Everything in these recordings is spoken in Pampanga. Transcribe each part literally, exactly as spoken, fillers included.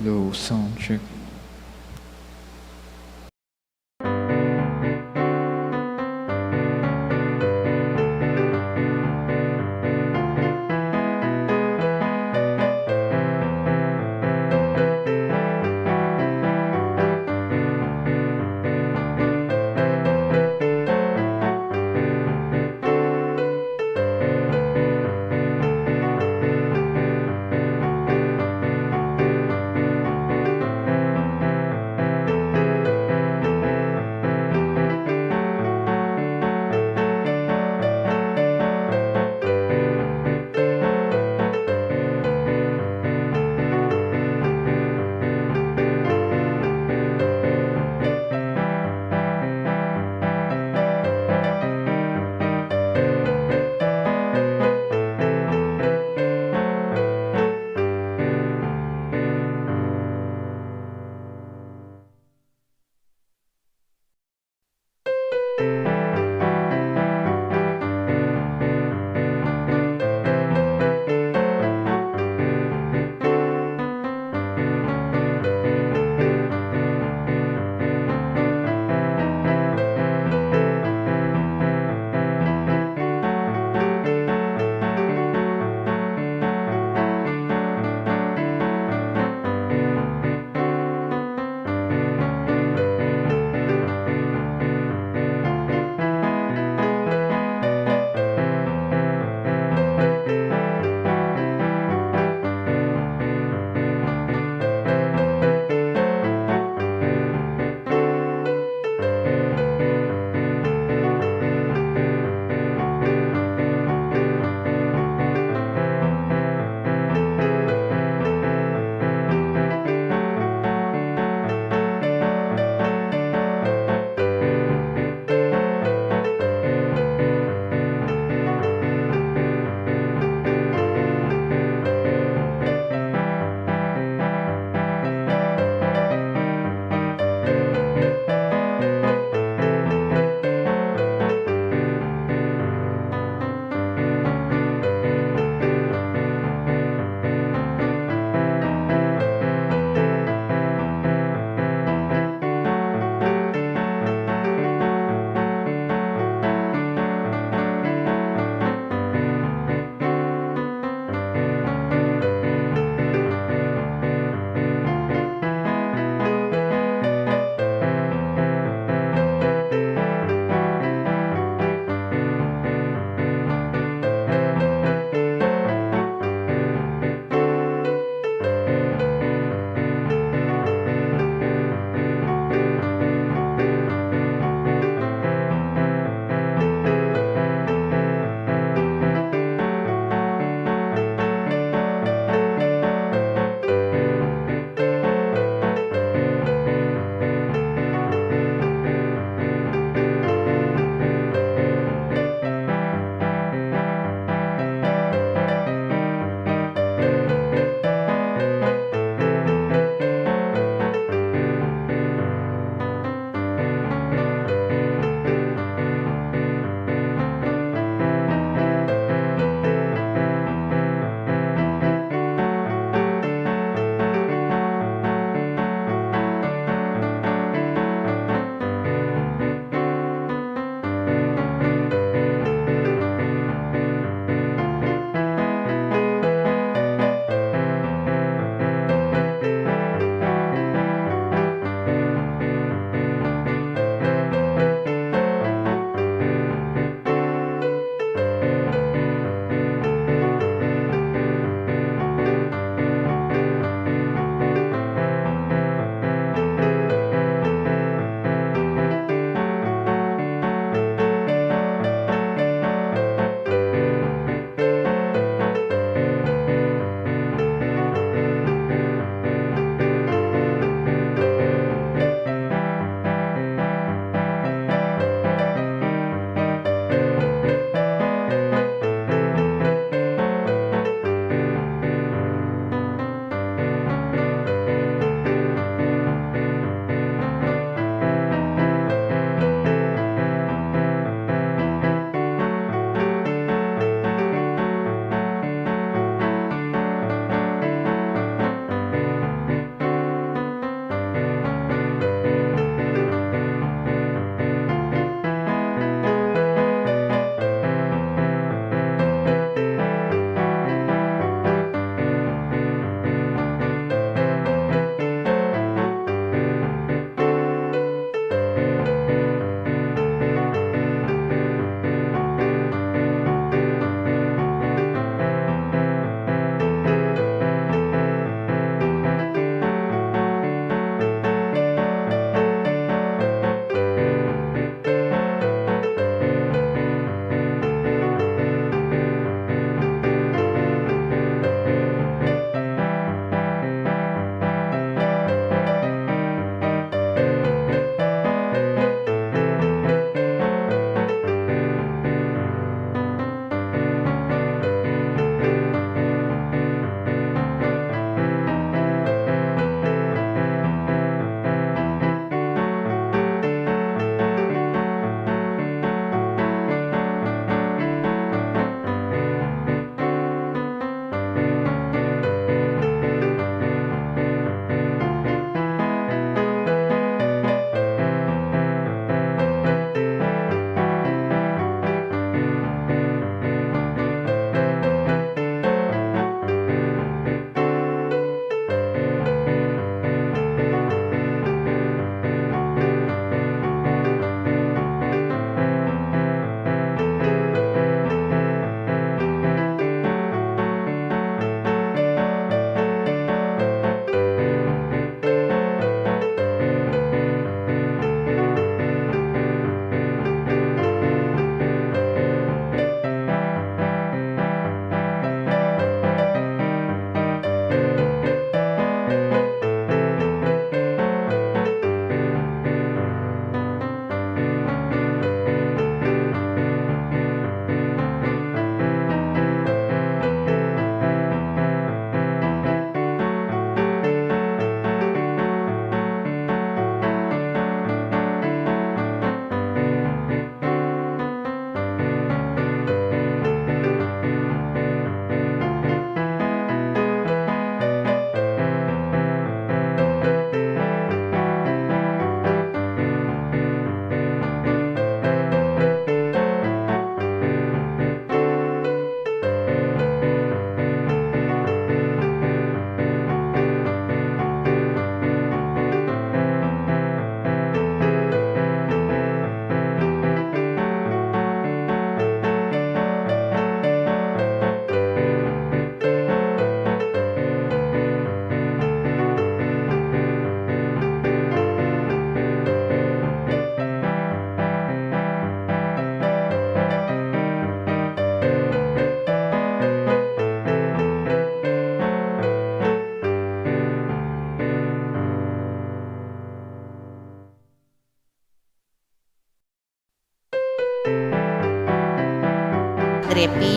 Hello, sound check.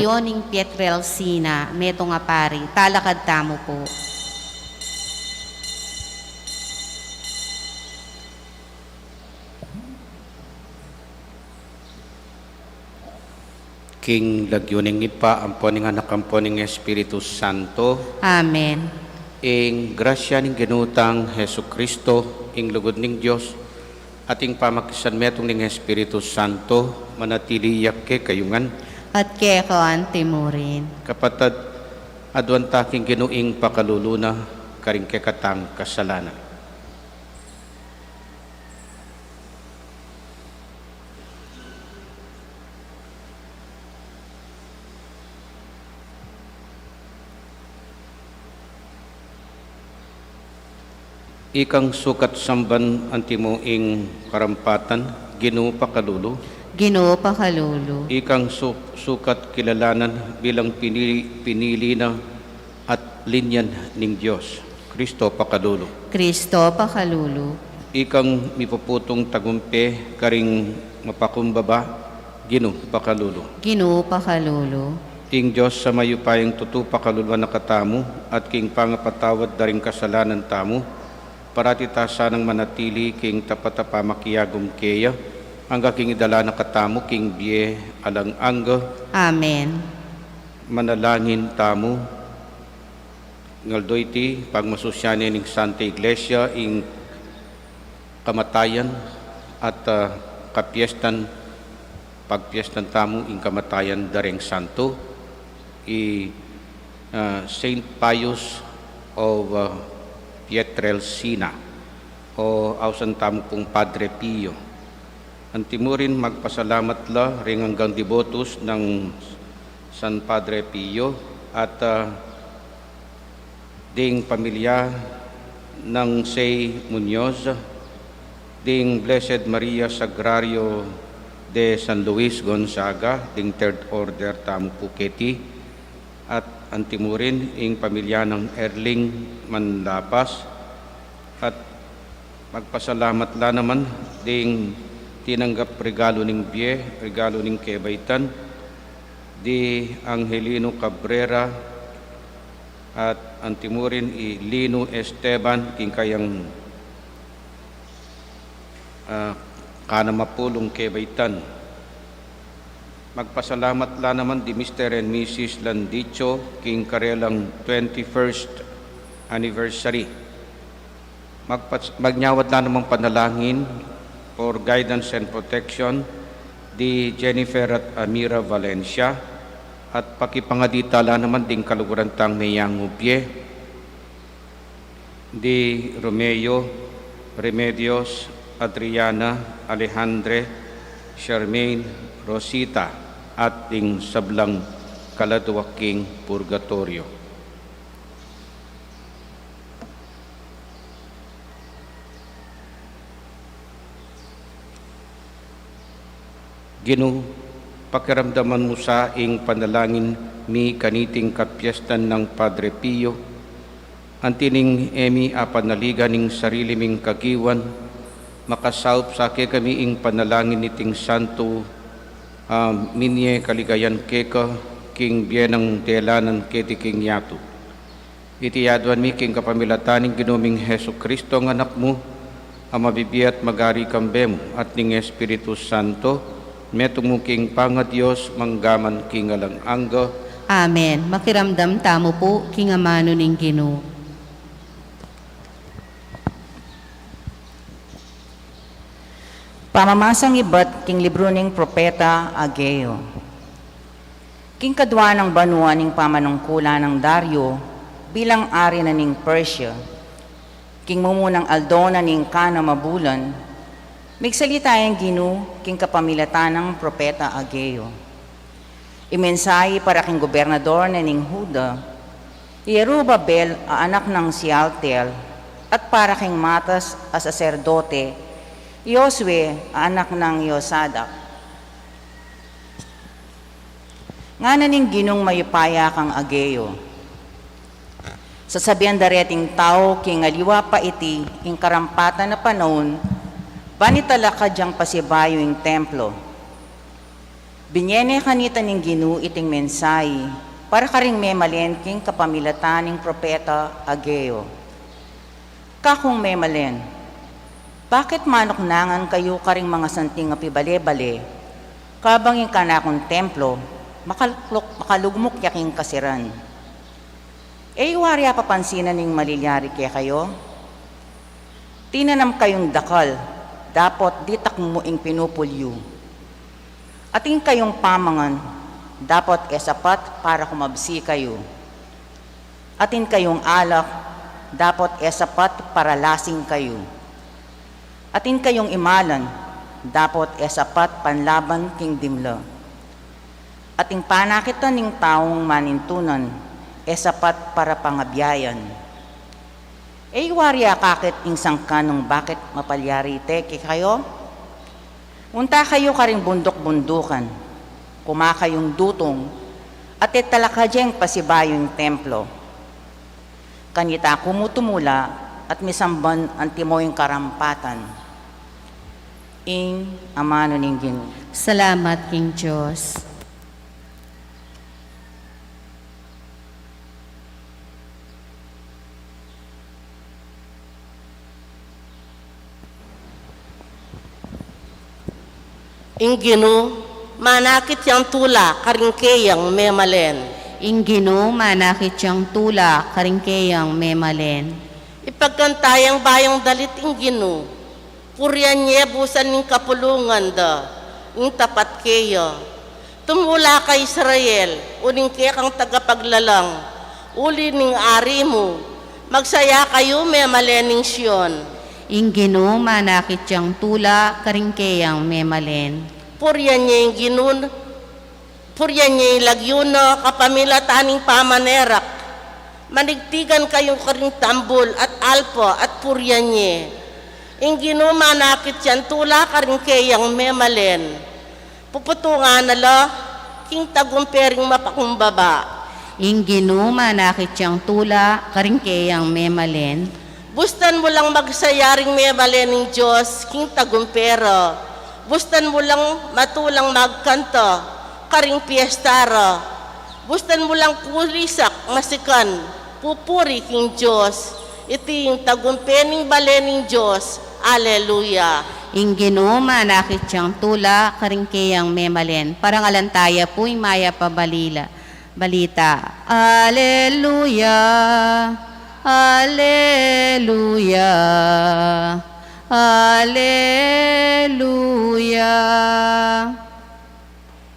Ioning Pietrelcina, metung a pari, talakad tamu pu. King lagyu ning Ibpa, ampo ning Anak, ampo ning Espiritu Santo. Amen. Ing grasya ning Ginu tang Jesucristo, ing lugud ning Dios, at ing pamakisanmetung ning Espiritu Santo, manatili ya kekayu ngan. At keka antimurin. Kapatad, aduan ta king Ginu ing pakalulu na karing kekatang kasalanan. Ikang sukat samban antimu ing karampatan, Ginu pakalulu. Ginu pakalulu. Ikang su-, sukat kilalanan bilang pinili, pinili na at linyan ning Dios, Kristo pakalulu. Kristo pakalulu. Ikang mipuputung tagumpe karing mapakumbaba, Ginu pakalulu. Ginu pakalulu. Ing Dios a mayupayang tutu pakaluluan na katamu, at king pangapatawad da ring kasalanan tamu, parati ta sanang manatili king tapat a pamakiagum keya, angga king idala na katamu king bie alang angga. Amen. Manalangin tamu. Ing aldo iti, pagmasusyan ne ning Santa Iglesia ing kamatayan at, ah, kapiestan, pagpiestan tamu ing kamatayan da reng santo, i, ah, Saint Pius of, ah, Pietrelcina, o ausan tamu pung Padre Pio. Antimurin magpasalamat la ring anggang debotus nang San Padre Pio at, ah, ding pamilya nang Sey Muñoz, ding Blessed Maria Sagrario de San Luis Gonzaga, ding Third Order tamu pu keti, at antimurin ing pamilya nang Erling Manlapas, at magpasalamat la naman ding tinanggap regalu ning bie, regalu ning kebaitan, di Angelino Cabrera, at antimurin i Lino Esteban, king kayang, ah, kanamapulung kebaitan. Magpasalamat la naman di Mister and Missus Landicho, king karelang twenty-first anniversary. Magpas-, magnyawad la namang panalangin for guidance and protection di Jennifer at Amira Valencia, at pakipangadi ta la naman ding kaluguran tang meyangu bie, di Romeo, Remedios, Adriana, Alejandre, Charmaine, Rosita, at ding sablang kaladua king purgatoryo. Ginu, pakiramdaman mu sa ing panalangin mi kaniting kapiestan nang Padre Pio, anti ning e mi apanaligan ing sarili ming kagiwan, makasaup sa kekami ing panalangin niting santo, a minye kaligayan keka king bie nang delanan keti king yatu. Iti aduan mi king kapamilatan ning Ginu ming Jesucristo, a Anak mu, a mabibie at magari kambe mu at ning Espiritu Santo, metung mu king pangaDios, mangga man king alang angga. Amen. Makiramdam tamu pu king amanu ning Ginu. Pamamasang ibat king libru ning propeta Ageo. King kadua nang banua ning pamanungkulan nang Dario bilang ari na ning Persia, king mumunang aldo na ning kanam a bulan, migsalita ing Ginu king kapamilatan nang propeta Ageo. Imensahe para king gobernador na ning Juda, i Zorobabel a anak nang Sealtiel, at para king matas a saserdote, i Josue a anak nang Josadac. Ngana ning Ginung mayupaya kang Ageo, sasabian da reting tau king aliwa pa iti ing karampatan a panaun, ban italakad yang pasibayu ing templo. Binie ne kanita ning Ginu iting mensahe para karing memalen king kapamilatan ning propeta Ageo. Kakung memalen, bakit manuknangan kayu karing mangasanting a pibale-bale, kabang ing kanakung templo makalukluk-, makalugmuk ya king kasiran? E yu wari apapansinan ing malilyari kekayu? Tinanam kayung dakal, dapot ditak mu ing pinupulyu. Atin kayung pamangan, dapot e sapat para kumabsi kayu. Atin kayung alak, dapot e sapat para lasing kayu. Atin kayung imalan, dapot e sapat panlaban king dimla. Atin panakitan ning taung manintunan, e sapat para pangabiayan. E yu wari akakit ing sangkan nung bakit mapalyari ite kekayu? Unta kayu karing bunduk-bundukan, kuma kayung dutung, at e talakad yeng pasibayu ing templo. Kanita ku mu tumula at misamban antimo ing karampatan. Ing amanu ning Ginu. Salamat king Dios. Ing Ginu manakit yang tula karing keyang memalen. Ing Ginu manakit yang tula karing keyang memalen. Ipagkanta yang bayung dalit ing Ginu. Purian ye busan ning kapulungan da, ing tapat keya. Tumula ka Israel, uling kekang tagapaglalang, uli ning ari mu. Magsaya kayu memalen ning Sion. Ing Ginu manakit yang tula karing keyang memalen. Purian ye ing Ginu, purian ye ing lagyu na kapamilatan ning pamanerak. Manigtigan kayu karing tambul at alpa at purian ye. Ing Ginu manakit yang tula karing keyang memalen. Puputungan na la king tagumpe ring mapakumbaba. Ing Ginu manakit yang tula karing keyang memalen. Bustan mu lang magsaya ring memalen ning Dios king tagumpe ra. Bustan mu lang matulang magkanta karing piesta ra. Bustan mu lang kulisak masikan pupuri king Dios. Iti ing tagumpe ning bale ning Dios. Aleluya. Ing Ginu manakit yang tula karing keyang memalen. Parangalan taya pu ing mayap a balila, balita. Aleluya. Aleluya. Aleluya.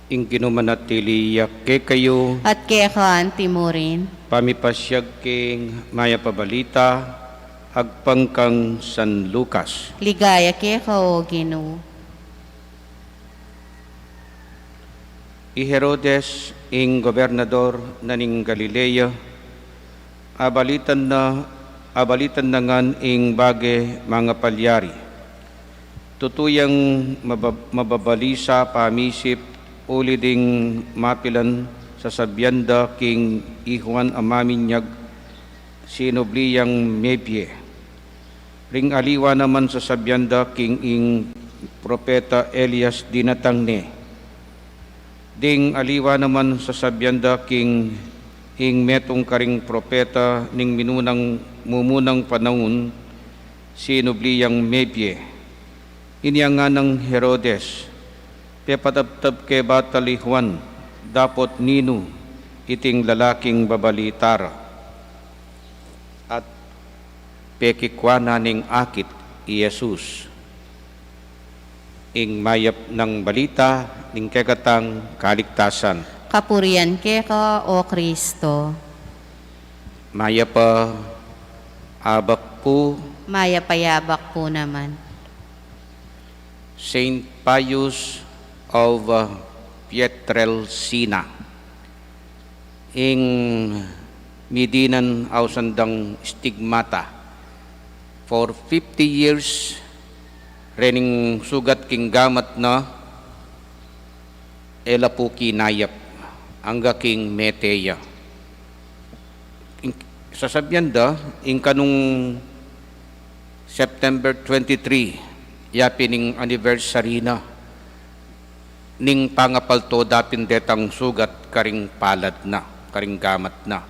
Ing Ginu manatili ya kekayu. At keka anti mu rin. Pamipasiag king mayap a balita agpang kang San Lucas. Ligaya keka, o Ginu. I Herodes, ing gobernador na ning Galilea, abalitan na, abalitan na ngan ing bage mangapalyari. Tutu yang maba-, mababalisa pamisip uli ding mapilan sasabian da king i Juan a Maminyag sinubli yang mebie. Ring aliwa naman sasabian da king ing propeta Elias dinatang ne. Ding aliwa naman sasabian da king ing metung karing propeta ning minunang, mumunang panaun, sinubli yang mebie. Inya nganang Herodes, pepatabtab ke batal i Juan dapot ninu iting lalaking babalita ra. At pekikua na ning akit i Jesus. Ing mayap nang balita ning kekatang kaligtasan. Kapurian keka, o Kristo. Mayap a abak pu. Mayap a abak pu naman. Saint Pius of, uh, Pietrelcina. Ing midinan ausan dang stigmata. For fifty years, rening sugat king gamat na, e la pu kinayap, angga king mete ya. Ing, sasabian da, ing kanung September twenty-three, ya pin ing anniversary na. ning pangapalto dapin detang sugat karing palad na, karing gamat na.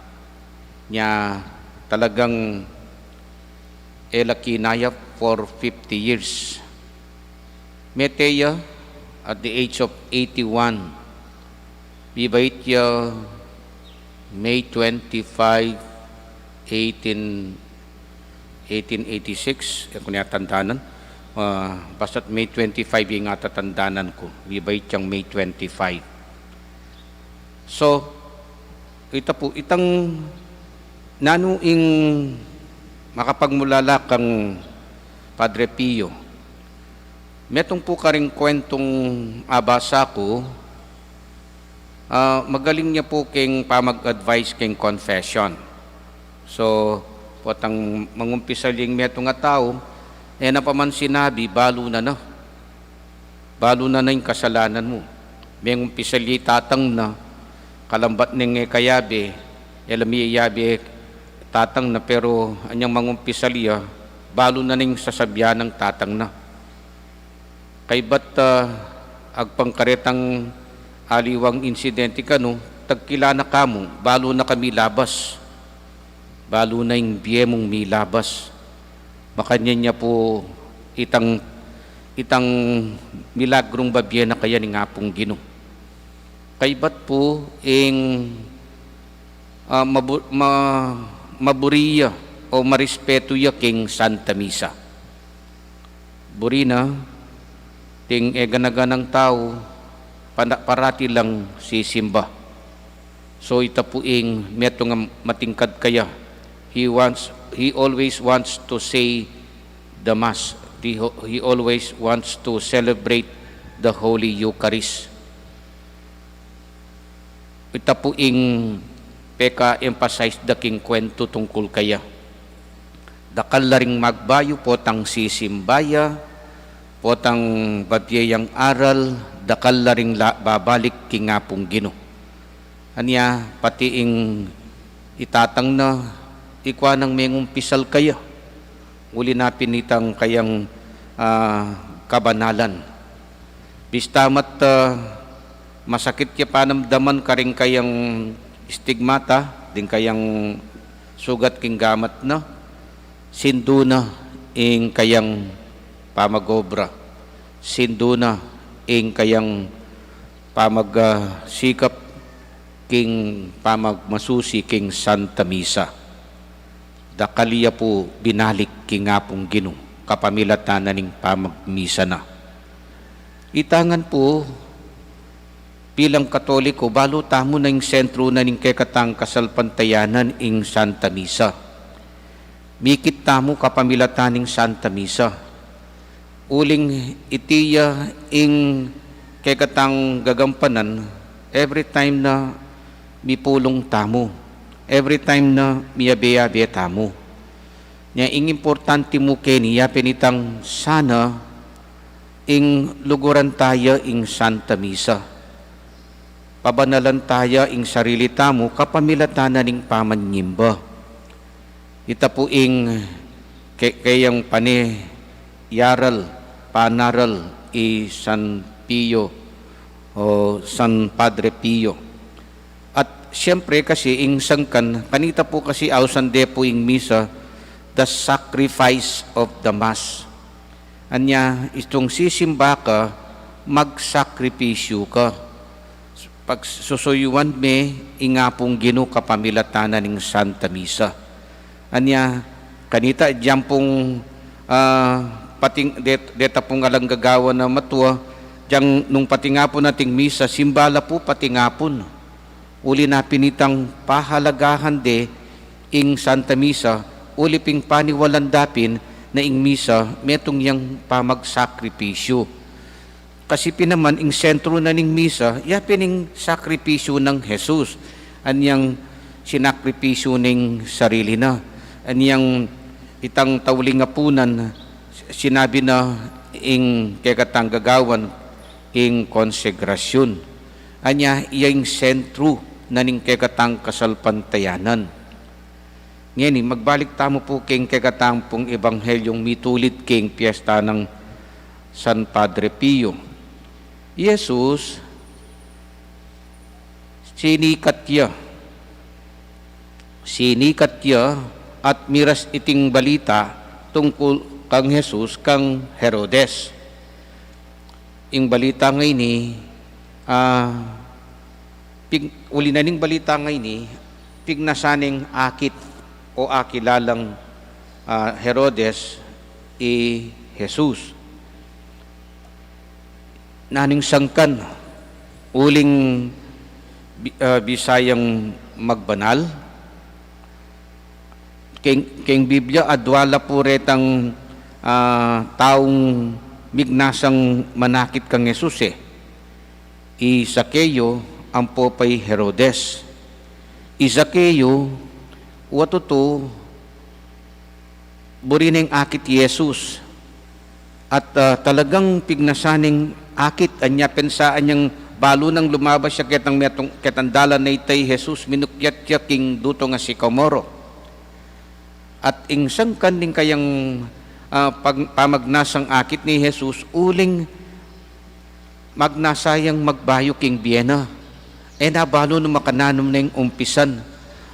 Nya talagang e la kinaya for fifty years. Mete ya at the age of eighty-one. Bibait ya May twenty-five, eighteen, eighteen eighty-six, e ku na tandanan. Ah, basta't May twenty-five ing atatandanan ku. Bibait yang May twenty-five. So, ita pu, itang nanu ing makapagmulala kang Padre Pio. Metung pu karing kwentung abasa ku, ah, magaling ya pu keng pamag-advise keng confession. So, potang mangumpisal ya ing metung a tau, e na pa man sinabi, balu na na. Balu na na ing kasalanan mu. Mengumpisal ya i tatang na, kalambat neng e kayabe, e la miyayabe tatang na, pero anyang mangumpisal ya, balu na na ing sasabyan nang tatang na. Kaybat, ah, agpang karetang aliwang insidente kanu, tagkila na ka mu, balu na ka milabas. Balu na ing bie mung milabas. Makanyan ya pu itang, itang milagrung babie na kaya ning Apung Ginu. Kaybat pu ing, ah, mabu-, ma-, maburi ya o marespetu ya king Santa Misa. Buri na, ting e gana-ganang tau, pana-, parati lang sisimba. So, ita pu ing metung a matingkad kaya. He wants, he always wants to say the Mass. He, he always wants to celebrate the Holy Eucharist. Ita pu ing peka-emphasize da king kwentu tungkul kaya. Dakal la ring magbayu, potang sisimba ya, potang babie yang aral, dakal la ring la-, babalik king Apung Ginu. Anya, pati ing i tatang na, ikua nang mengumpisal kaya. Uli na pin itang kayang, ah, kabanalan. Bista mat, ah, masakit ya panamdaman karing kayang stigmata, ding kayang sugat king gamat na, sindu na ing kayang pamag-obra, sindu na ing kayang pamag-, ah, sikap king pamagmasusi king Santa Misa. Dakal ya pu binalik king Apung Ginu, kapamilatan na ning pamagmisa na. Ita ngan pu, bilang Katoliko, balu tamu na ing sentru na ning kekatang kasalpantayanan ing Santa Misa. Mikit tamu kapamilatan ning Santa Misa. Uling iti ya ing kekatang gagampanan every time na mipulung tamu, every time na miyabe-yabe tamu. Nya ing importante mu keni, ya pin itang sana ing luguran taya ing Santa Misa. Pabanalan taya ing sarili tamu kapamilatan na ning pamanyimba. Ita pu ing ke-, kayang pane-, yaral, panaral i San Pio o San Padre Pio. At siyempre kasi ing sangkan, kanita pu kasi ausan de pu ing misa, the sacrifice of the Mass. Anya, istung sisimba ka, magsakripisyu ka. Pagsusuyuan me ing Apung Ginu kapamilatan na ning Santa Misa. Anya, kanita, dyang pung, ah, pating-, det-, deta pung alang gagawan a matua, dyang nung patingapun ating misa, simba la pu patingapun. Uli na pin itang pahalagahan de ing Santa Misa, uli ping paniwalan da pin na ing misa, metung yang pamagsakripisyu. Kasi pin naman, ing sentru na ning misa, ya pin ing sakripisyu nang Jesus. Anyang sinakripisyu ning sarili na. Anyang itang tauling apunan, sinabi na ing kekatang gagawan, ing konsegrasyun. Anya, iya ing sentru na ning kekatang kasalpantayanan. Ngeni, magbalik tamu pu king kekatang pung ebanghelyung mitulid king piyesta nang San Padre Pio. Jesus, sinikat ya. Sinikat ya at miras iting balita tungkul kang Jesus kang Herodes. Ing balita ngeni, ah, pig-, uli na ning balita ngeni, pignasan neng akit o akilalang, ah, Herodes i Jesus. Nanu ing sangkan uling bi-, ah, bisa yang magbanal? Keng, keng Biblia, adwa la pu retang, ah, taung mignasang manakit kang Jesus, e. I Zaqueo ampo pa i Herodes. I Zaqueo, wa tutu, buri neng akit i Jesus. At, ah, talagang pignasan neng akit, anya pensa anyang balu nang lumabas ya ketang metung, ketang dalan a ita i Jesus, minukyat ya king dutung a sikomoro. At ing sangkan ning kayang, ah, pag-, pamagnasang akit i Jesus, uling magnasa yang magbayu king bie na. E na balu nung makananum neng umpisan.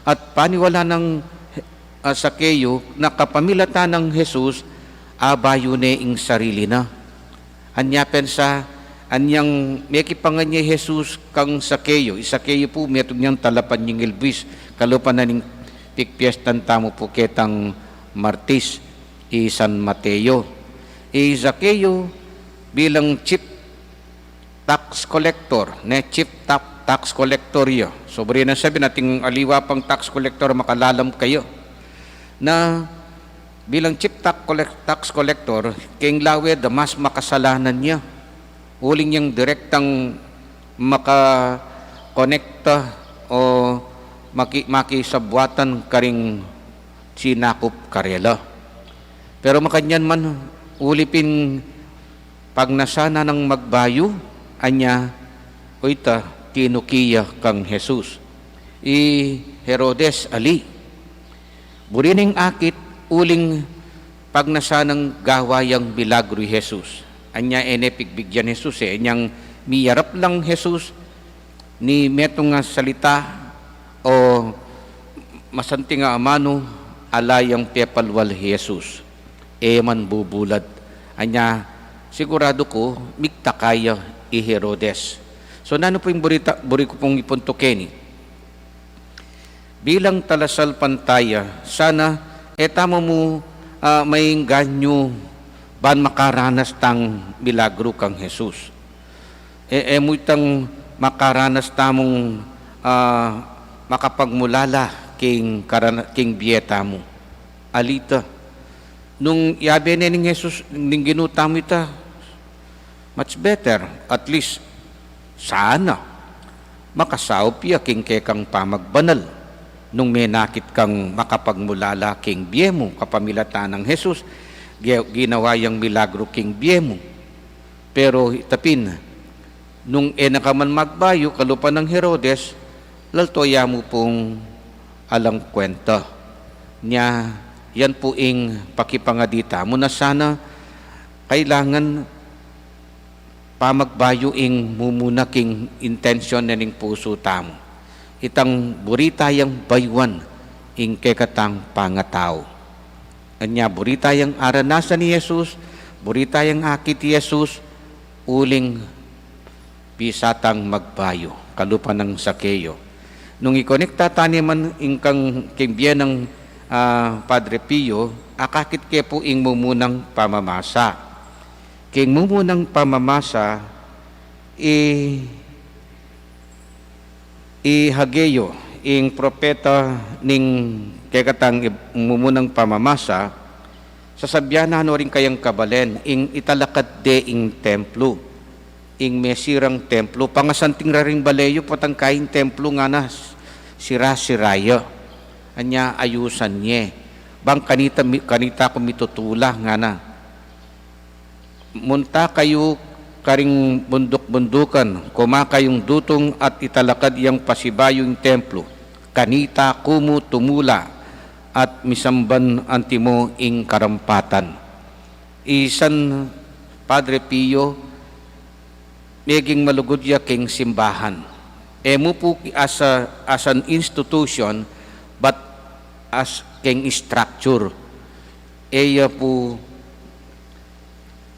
At paniwala nang, ah, Zaqueo na kapamilatan nang Jesus, abayu ne ing sarili na. Anya pensa, anyang mekipangan ya i Jesus kang Zaqueo. I Zaqueo pu, metung yang talapan ning ilbis, kalupa na ning pigpiestan tamu pu ketang Martis, i San Mateo. I Zaqueo bilang chief tax collector, ne, chief ta-, tax collector ya. So, buri nang sabyan ating aliwa pang tax collector, makalalam kayu. Na bilang chief tax collect-, tax collector, keng lawe da mas makasalanan ya. Uling yang direktang makakonekta o maki-, makisabwatan karing sinakup karela. Pero makanyan man, uli pin pagnasa na nang magbayu, anya, o ita, tinuki ya kang Jesus. I Herodes ali. Buri neng akit uling pagnasa nang gawa yang milagru i Jesus. Anya e ne pigbigyan i Jesus, e. Anyang miyarap lang i Jesus, ni metung a salita o masanting a amanu, ala yang pepalwal i Jesus. E man bubulad. Anya, siguradu ku, migtaka ya i Herodes. So, nanu pu ing buri ta-, buri ku pung ipunto keni? Bilang talasalpantaya, sana e tamu mu, ah, maengganyu ban makaranas tang milagru kang Jesus. E, e mu itang makaranas tamung, ah, makapagmulala king karana-, king bie tamu. Alita, nung yabe ne ning Jesus, ning Ginu tamu ita, much better, at least, sana makasaup ya king kekang pamagbanal. Nung menakit kang makapagmulala king bie mu, kapamilatan nang Jesus, ge-, ginawa yang milagru king bie mu. Pero ita pin, nung e na ka man magbayu, kalupa nang Herodes, lalto ya mu pung alang kwenta. Nya, yan pu ing pakipangadi tamu na sana kailangan pamagbayu ing mumuna king intensyon na ning pusu tamu. Itang buri tayang bayuan ing kekatang pangatau. Anya buri tayang aranasan i Jesus, buri tayang akit i Jesus, uling bisa tang magbayu, kalupa nang Zaqueo. Nung ikonekta ta ne man ing kang, king bie nang, ah, Padre Pio, akakit ke pu ing mumunang pamamasa. King mumunang pamamasa, i, i Hageo, ing propeta ning kekatang ib-, mumunang pamamasa, sasabyan na no ring kayang kabalen, ing italakad de ing templo, ing mesirang templo, pangasanting ra ring bale yu, potang kaying templo ngana, sira-sira ya. Anya ayusan ye. Bang kanita mi-, kanita ku mitutula ngana. Munta kayu karing bunduk-bundukan, kuma kayung dutung at italakad yang pasibayu ing templo. Kanita ku mu tumula at misamban antimo ing karampatan. I San Padre Pio, meging malugud ya king simbahan. E mu pu as a, as an institution, but as king structure. E ya pu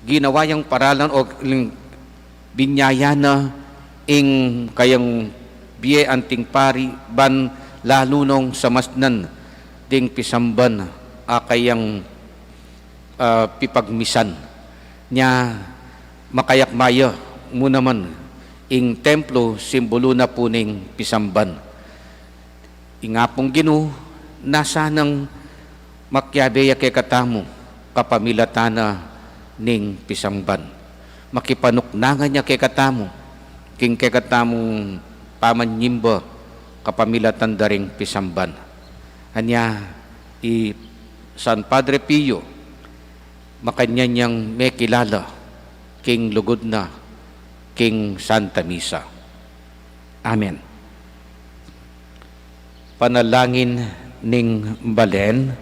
ginawa yang paralan o ling-, binyaya na ing kayang bie anting pari ban lalu nong samasnan ding pisamban a kayang, ah, pipagmisan. Nya makayakmaya mu naman ing templo, simbulu na pu ning pisamban. Ing Apung Ginu, na sanang makiabe ya kekatamu kapamilatan na ning pisamban. Makipanuknangan ya kekatamu king kekatamung pamanyimba kapamilatan da ring pisamban. Anya i San Padre Pio, makanyan yang mekilala king lugud na king Santa Misa. Amen. Panalangin ning balen.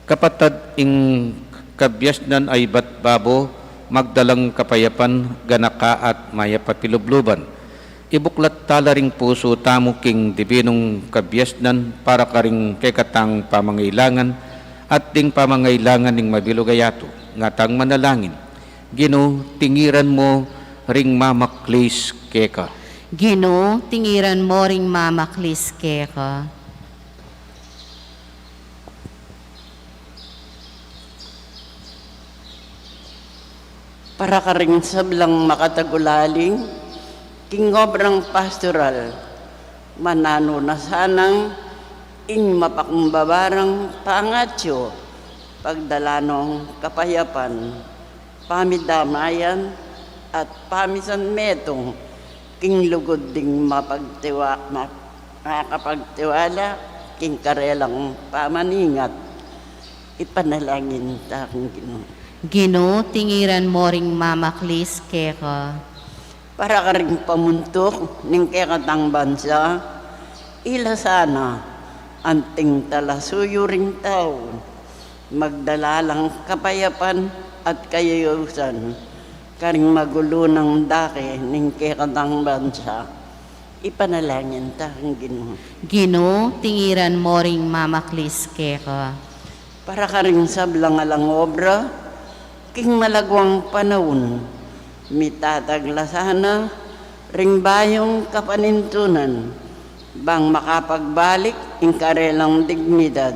Kapatad, ing kabiasnan a ibat babo magdalang kapayapan, ganaka at mayap a pilubluban. Ibuklat tala ring pusu tamu king dibinung kabiasnan para karing kekatang pamangailangan at ding pamangailangan ning mabilug a yatu. Ngatang manalangin. Ginu, tingiran mu ring mamaklis keka. Ginu, tingiran mu ring mamaklis keka. Para karing sablang makatagulaling king obrang pastoral, mananu na sanang ing mapakumbaba rang pangatsu, pagdala nong kapayapan, pamidamayan, at pamisanmetung king lugud ding mapagtiwa-, ma-, makapagtiwala king karelang pamaningat. Ipanalangin ta kang Ginu. Ginu, tingiran mu ring mamaklis keka. Para karing pamuntuk ning kekatang bansa, ila sana anting talasuyu ring tau, magdala lang kapayapan at kayayusan karing magulu nang dake ning kekatang bansa. Ipanalangin ta kang Ginu. Ginu, tingiran mu ring mamaklis keka. Para karing sablang alang obra king malagwang panaun, mitatag la sana ring bayung kapanintunan, bang makapagbalik ing karelang dignidad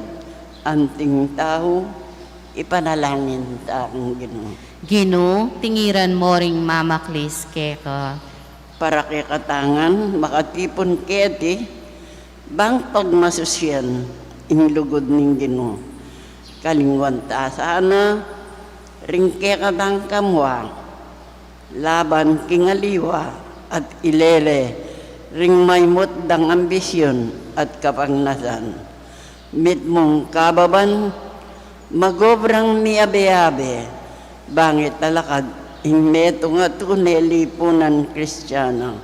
anting tau. Ipanalangin ta kang Ginu. Ginu, tingiran mu ring mamaklis keka. Para kekatang makatipun keti, bang pagmasusian ing lugud ning Ginu. Kalingwan ta sana ring kekatang kamua laban king aliwa at ilele ring maimut dang ambisyun at kapagnasan. Mitmung kababan, magobrang miabe-abe, bang italakad ing metung a tune lipunan Kristiana.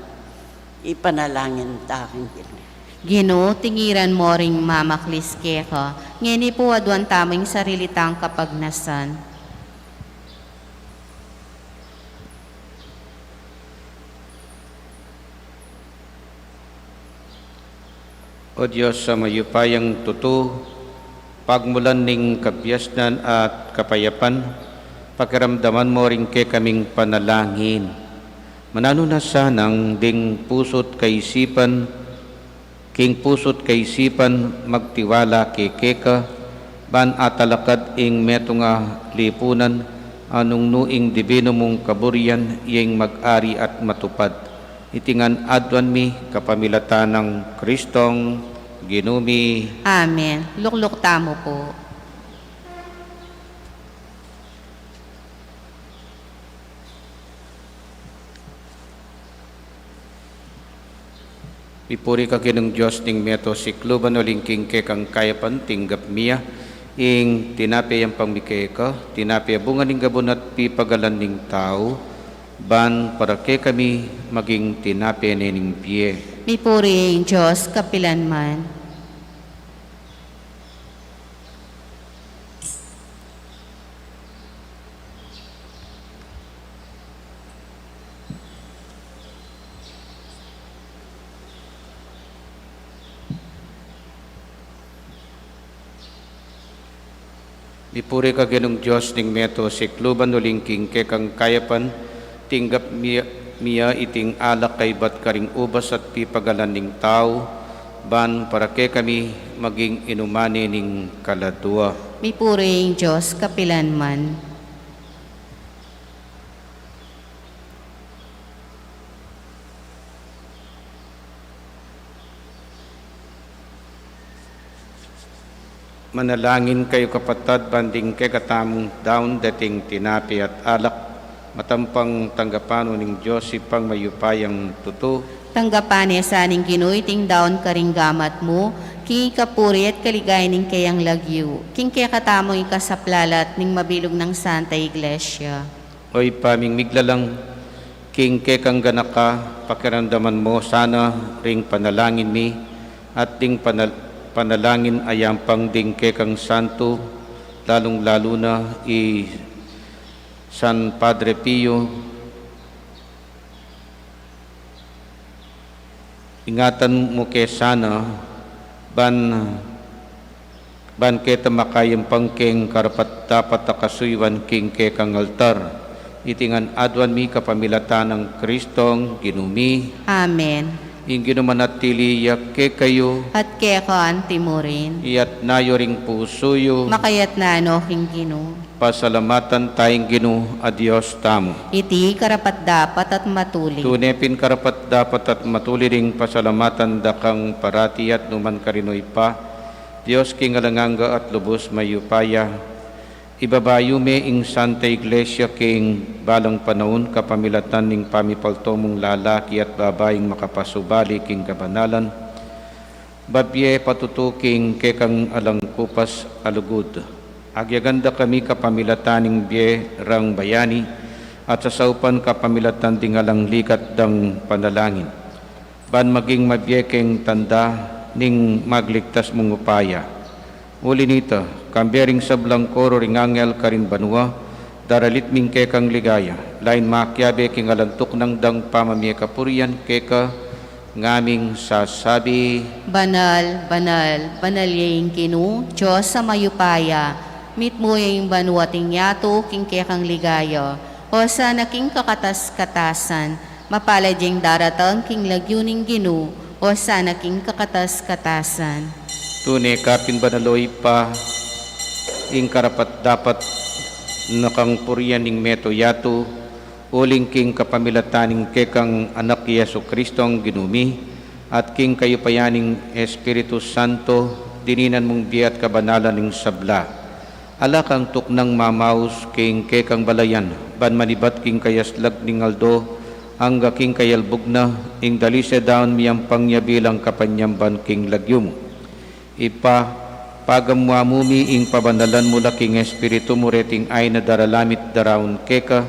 Ipanalangin ta kang Ginu. Ginu, tingiran mu ring mamaklis keka. Ngeni pu aduan tamu ing sarili tang kapagnasan. O Dios a mayupayang tutu, pagmulan ning kabiasnan at kapayapan, pakiramdaman mu ring kekaming panalangin. Mananu na sanang ding pusu't kaisipan, king pusu't kaisipan magtiwala keka, ban atalakad ing metung a lipunan, a nung nu ing dibinu mung kaburian ing mag-ari at matupad. Iti ngan aduan mi kapamilatan nang Kristong Ginu mi. Amen. Lukluk tamu pu. Mipuri ka Ginung Dios ning meto sikluban, uling king kekang kayapan tinggap mi ya ing tinape yang pamikeka, tinape a bunga ning gabun at pipagalan ning tau, ban para kekami maging tinape ne ning bie. Mipuri ing Dios kapilan man. Ipuri ka Ginung Dios ning meto sikluban, uling king kekang kayapan, tinggap mi-, mia iting alak kaybat karing ubas at pipagalan ning tau, ban para kekami maging inuman ne ning kaladua. Mipuri ing Dios kapilan man. Manalangin kayu, kapatad, ban ding kekatamung daun deting tinape at alak, matampang tanggapan no ning Dios Ibpang mayupayang tutu. Tanggapan ne sa ning Ginu iting daun karing gamat mu, king ikapuri at kaligayan ning keyang lagyu, king kekatamung ikasaplalat ning mabilug nang Santa Iglesia. O Ibpa ming miglalang, king kekang ganaka, pakiramdaman mu sana ring panalangin mi, at ding panal-, panalangin a yampang ding kekang santu, lalung-lalu na i San Padre Pio, ingatan mu ke sana, ban, ban keta makayampang king karapat-dapat a kasuyuan king kekang altar. Iti ngan aduan mi kapamilatan nang Kristong Ginu mi. Amen. Ing Ginu manatili ya kekayu. At keka anti mu rin. Iyatas yu ring pusu yu. Makayatas no king Ginu. Pasalamatan taya ing Ginu a Dios tamu. Iti karapat-dapat at matulid. Tune pin karapat-dapat at matulid ing pasalamatan da kang parati at nukarin man, O Ibpa, Dios king alang angga at lubus mayupaya. Ibaba yu me ing Santa Iglesia king balang panaun kapamilatan ning pamipalto mung lalaki at babaing makapasubali king kabanalan, babie patutu king kekang alang kupas a lugud. Agyagan da kami kapamilatan ning bie rang bayani at sasaupan kapamilatan ding alang ligat dang panalangin, ban maging mabie keng tanda ning magligtas mung upaya. Uli nita, kambe ring sablang koro ring anghel karin banua, daralit mi ing kekang ligaya, lain makiabe king alang tuknang dang pamamie kapurian keka, ngaming sasabi: Banal, banal, banal ya ing Ginu, Dios a mayupaya, mitmu ya ing banua at ing yatu king kekang ligaya. Hosana king kakatas-katasan, mapalad ya ing daratang king lagyu ning Ginu, hosana king kakatas-katasan. Tune ka pin banal, O Ibpa, ing karapat-dapat na kang purian ning meto yatu, uling king kapamilatan ning kekang Anak, i Jesucristong Ginu mi, at king kayupayan ning Espiritu Santo, dininan mung bie at kabanalan ning sabla. Ala kang tuknang mamaus king kekang balayan, ban manibat king kayaslag ning aldo, angga king kayalbug na, ing dalise daun miyampang ya bilang kapanyamban king lagyu mu. Ibpa, pagamu-amu mi ing pabanalan mu la king Espiritu mu reting ain a daralan mit daraun keka,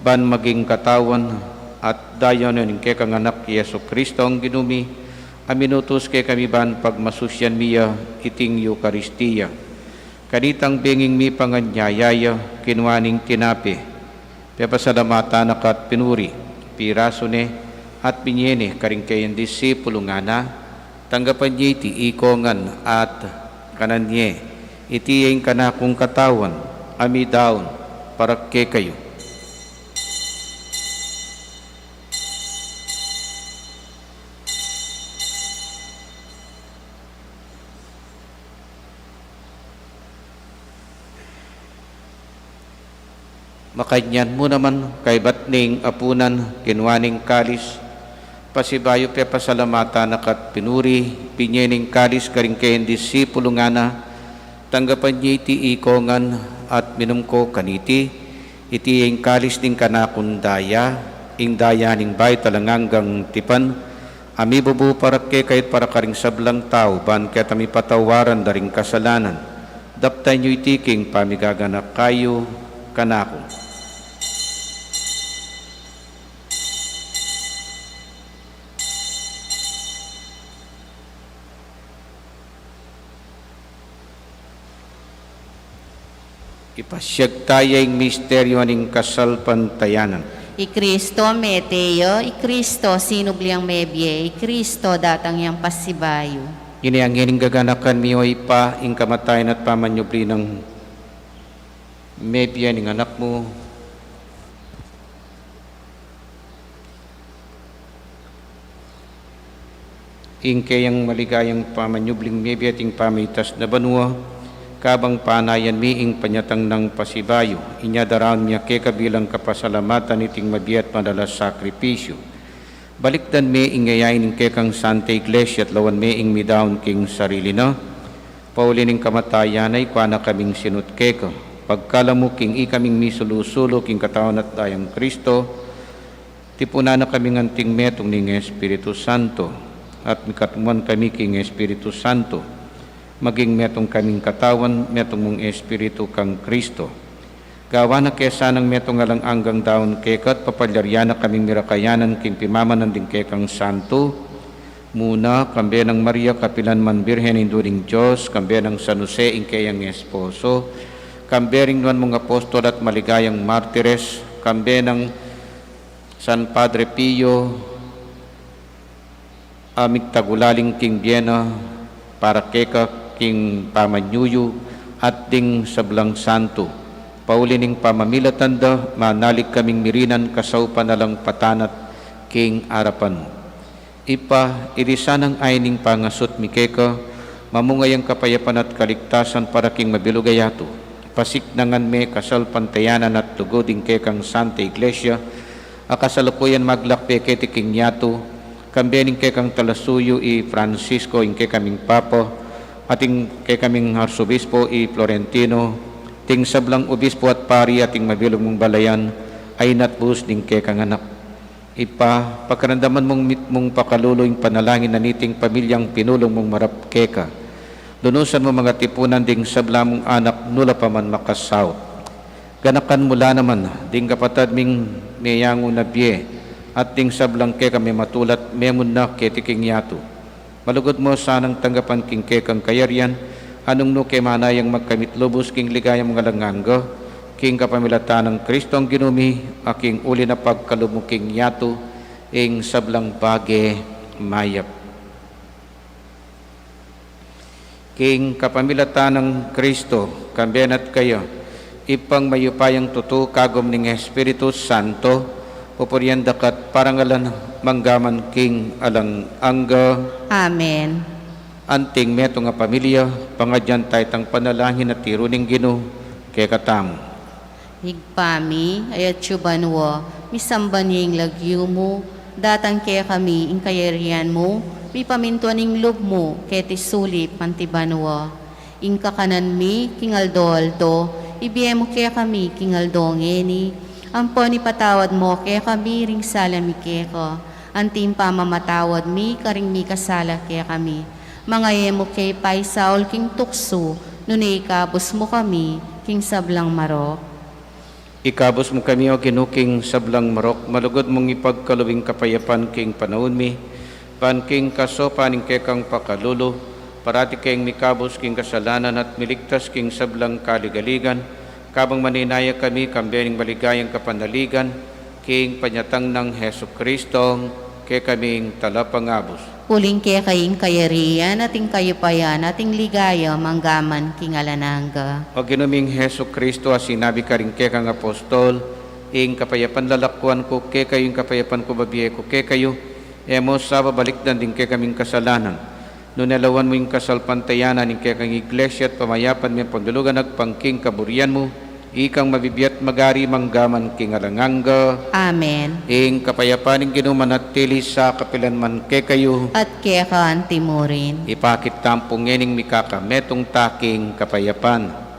ban maging katawan at daya na ning kekang Anak, i Jesucristong Ginu mi, a minutus kekami ban pagmasusyan mi ya iting Eukaristia. Kanitang benging mipanganyaya ya, kinua ne ing tinape, pepasalamatan na ka at pinuri, pirasu ne, at binie ne karing kayang disipulu, ngana: Tanggapan ye iti ikongan at kanan ye, iti ya ing kanakung katawan a midaun para kekayu. Makanyan mu naman, kaybat ning apunan, kinua ne ing kalis, pasibayu pepasalamatan na ka at pinuri, binie ne ing kalis karing kayang disipulu, ngana: Tanggapan ye iti ikongan at minum ko kaniti, iti ya ing kalis ning kanakung daya, ing daya ning bayu at alang anggang tipan, a mibubu para kekayu at para karing sablang tau, ban keta mipatawaran da ring kasalanan. Daptan yu iti king pamigaganaka yu kanaku. Ipasiag taya ing misteryu ning kasalpantayanan. I Kristo mete ya, i Kristo sinubli yang mebie, i Kristo datang yang pasibayu. Ini ing gaganakan mi, O Ibpa, ing kamatayan at pamanyubli nang Mebie ning anak mu, ing keyang maligayang pamanyubling mebie ating pamaitas na banua, kabang panayan mi ing panyatang nang pasibayu, inya daraun mi keka bilang kapasalamatan iting mabie at maralas a sakripisyu. Balikdan me ing yayain ning kekang Santa Iglesia at lawan me ing midaun king sarili na. Pauli ning kamatayan na, ikua na kaming sinut keka. Pagkalub mu king ikaming misulu-sulu king katawan at dayang Kristo, tipunan na kaming anting metung ning Espiritu Santo, at mikatmuan kami king Espiritu Santo, maging metung kaming katawan, metung mung Espiritu kang Kristo. Gawan na ke sanang metung alang anggang daun keka at papalyarian na kaming mirakayanan king pimamanan ding kekang santu, muna, kambe nang Maria, kapilan man Birhen, Indu ning Dios, kambe nang San Jose, ing keyang esposo, kambe ring nuan mung apostol at maligayang martires, kambe nang San Padre Pio, a migtagulaling king bie na para keka king pamanyuyu at ding sablang santu. Pauli ning pamamilatan da, manalig kaming mirinan kasaupan alang patanat king arapan mu. Ibpa, ilisan nang ain ning pangasut mi keka, mamunga yang kapayapan at kaligtasan para king mabilug a yatu. Pasiknangan me kasalpantayanan at lugud ing kekang Santa Iglesia, a kasalukuyan maglakbe keti king yatu, kambe ning kekang talasuyu i Francisco, ing kekaming Papa, at ing kekaming Arsobispo i Florentino, ding sablang obispo at pari at ing mabilug mung balayan, a inatbus ning kekang anak. Ibpa, pakiramdaman mung mitmung pakalulu ing panalangin na niting pamilyang pinulung mung marap keka. Lunusan mu mung tipunan ding sabla mung anak nu la pa man makasaut. Ganakan mu la naman ding kapatad ming meyangu na bie at ding sablang keka mematulat memunna keti king yatu. Malugud mu sanang tanggapan king kekang kayarian, a nung nu ke manayang magkamit lubus king ligaya mung alang angga, king kapamilatan nang Kristong Ginu mi, a king uli na pagkalub mu king yatu, ing sablang bage mayap. King kapamilatan nang Kristo, kambe na at kaya, Ibpang mayupayang tutu, kagum ning Espiritu Santo, pupurian da ka at parangalan manggaman king alang angga. Amen. Anting metung a pamilya, pangadyan taya itang panalangin a tiru ning Ginu kekatamu. Ibpa mi, a atsu ka banua, misamban ya ing lagyu mu, datang kekami ing kayarian mu, mipamintuan ing lub mu keti sulip anti banua. Ing kakanan mi king aldo-aldo, ibie mu kekami king aldo ngeni. Ampon ipatawad mu kekami ring sala mi keka, anti ing pamamatawad mi karing mikasala kekami. Manga e mu ke paisaul king tuksu, nune ikabus mu kami king sablang marok. Ikabus mu kami, O Ginu, king sablang marok, malugud mung ipagkalub ing kapayapan king panaun mi, ban king kasaupan ning kekang pakalulu, parati keng mikabus king kasalanan at miligtas king sablang kaligaligan, kabang maninaya kami kambe ning maligayang kapanaligan, king panyatang nang Jesucristo, kekaming Talapangabus. Uling keka ing kayarian at ing kayupayan at ing ligaya manggaman king alang angga. O Ginu ming Jesucristo, a sinabi karing kekang apostol, ing kapayapan lalakuan ku kekayu, ing kapayapan ku babie ku kekayu, e mu sa babalikdan ding kekaming kasalanan, nune lawan mu ing kasalpantayanan ning kekang Iglesia at pamayapan me pamilugan agpang king kaburian mu, ikang mabibie at magari manggaman king alang angga. Amen. Ing kapayapan ning Ginu manatili sa kapilan man kekayu. At keka antimurin. Ipakit tamu pu ngening mikakametung ta king kapayapan.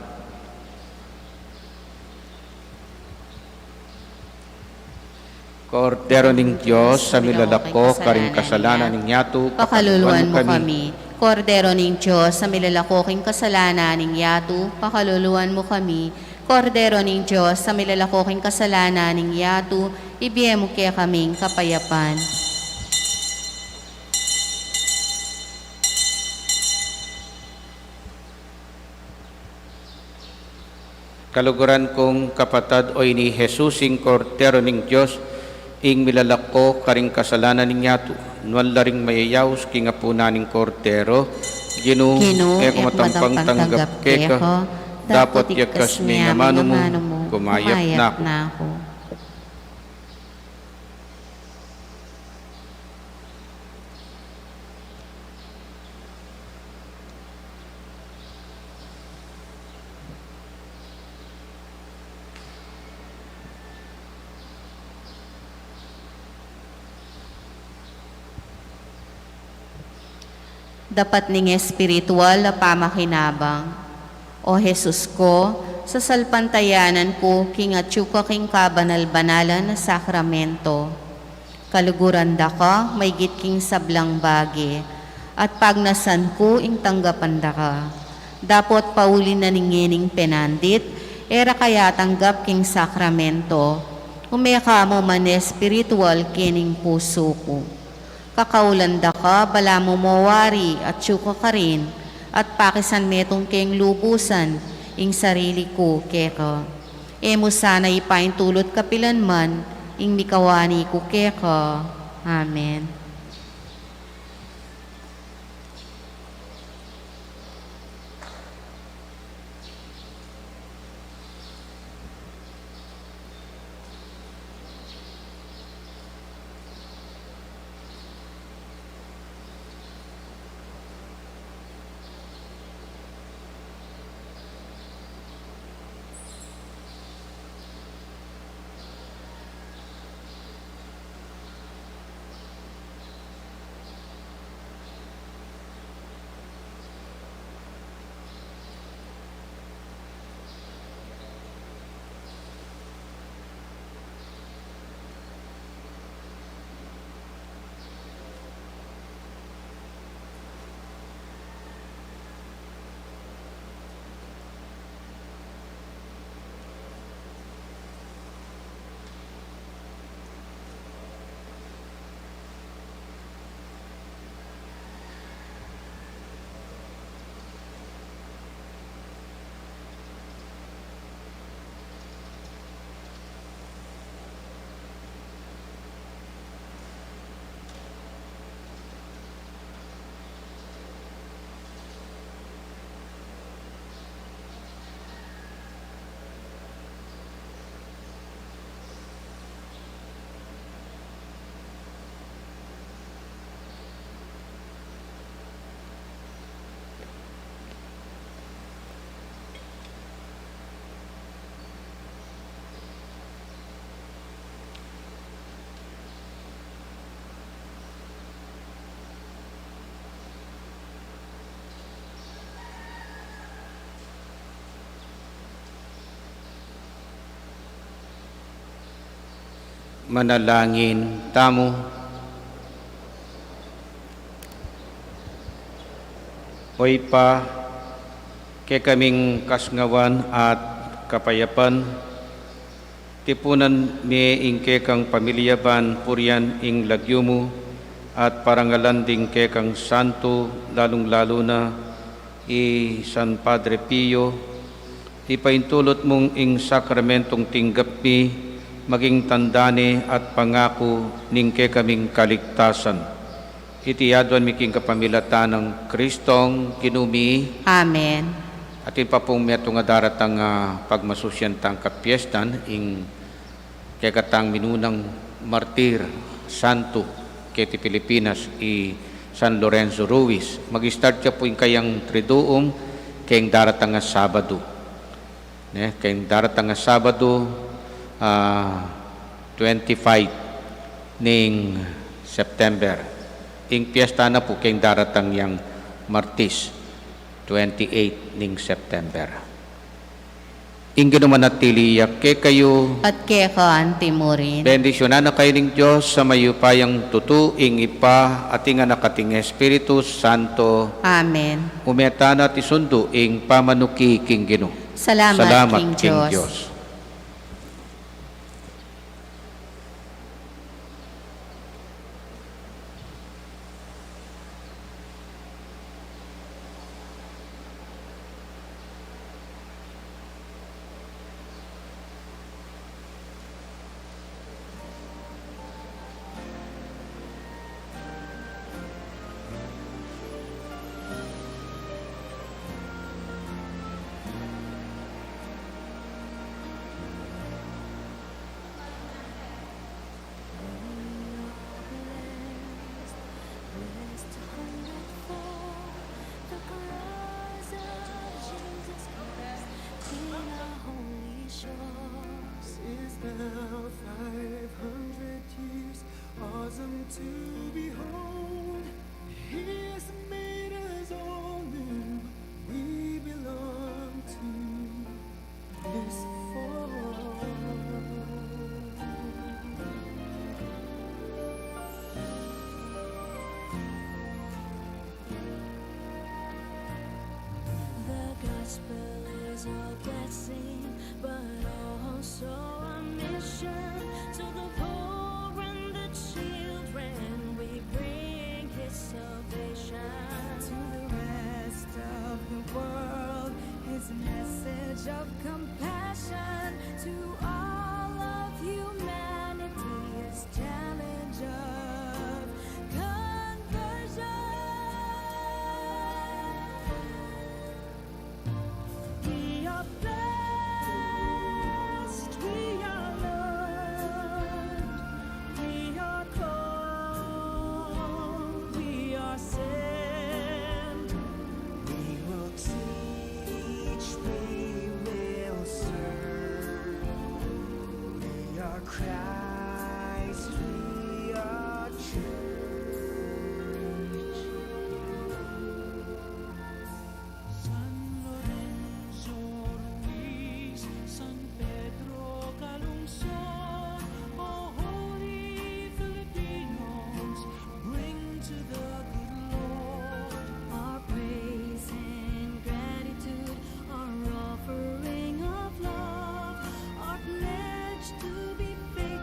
Kordero ning Dios, a milalako karing kasalanan ning yatu, pakaluluan mu kami. Kordero ning Dios, a milalako king kasalanan ning yatu, pakaluluan mu kami. Kordero ning Dios, a milalako king kasalanan ning yatu, ibie mu kekaming kapayapan. Kaluguran kung kapatad, o ini i Jesus, ing Kordero ning Dios, ing milalako karing kasalanan ning yatu. Nuan la ring mayayaus king apunan ning Kordero, Ginu, Ginu, e ku matampang tanggap keka, Dapot ikkas mi ing amanu mu, kumayap na ku. Dapat ning espiritual a pamakinabang. O Jesus ko, sasalpantayanan ku king atyu ka king kabanal-banalan a sakramento. Kaluguran da ka maigit king sablang bage, at pagnasan ku ing tanggapan da ka. Dapot pauli na ning ngening penandit, e ra ka yatanggap king sakramento, ume ka mu man espiritual kening pusu ku. Kakaulan da ka, balamu mo wari, atyu ka karin, at pakisan metung keng lubusan ing sarili ku keka. E mu sana ipaintulut kapilan man ing mikawani ku keka. Amen. Manalangin tamu. O Ibpa, kekaming kasnawan at kapayapan, tipunan mi ing kekang pamilya ban purian ing lagyu mu at parangalan ding kekang santo, lalung-lalu na i San Padre Pio, ipaintulut mung ing sakramentong tinggap mi maging tanda ne at pangaku ning kekaming kaligtasan. Iti aduan mi king kapamilatan nang Kristong Ginu mi. Amen. Atin pa pung metung a daratang, ah, pagmasusian tang kapiestan, ing kekatang minunang martir santo keti Pilipinas, i San Lorenzo Ruiz. Mag-start ya pu ing kayang Triduum keng daratang a Sabado. Ne, keng daratang a Sabado, ah, twenty-five ning September. Ing piesta na pu keng daratang yang Martis, twenty-eight ning September. Ing Ginu manatili ya kekayu. At keka anti mu rin. Bendisyunan na kayu ning Dios a mayupayang tutu, ing Ibpa, at ing Anak, at ing Espiritu Santo. Amen. Ume tana at isundu ing pamanuki king Ginu. Salamat king Dios. Now five hundred years, awesome to behold. He has made us all new. We belong to this fold. The gospel is a blessing, but also a mission. To the poor and the children, we bring his salvation. To the rest of the world, his message of compassion. To all of humanity, his challenge of conversion. We are blessed, we are loved, we are called, we are sent. We will teach, we will serve. We are Christ, we are church.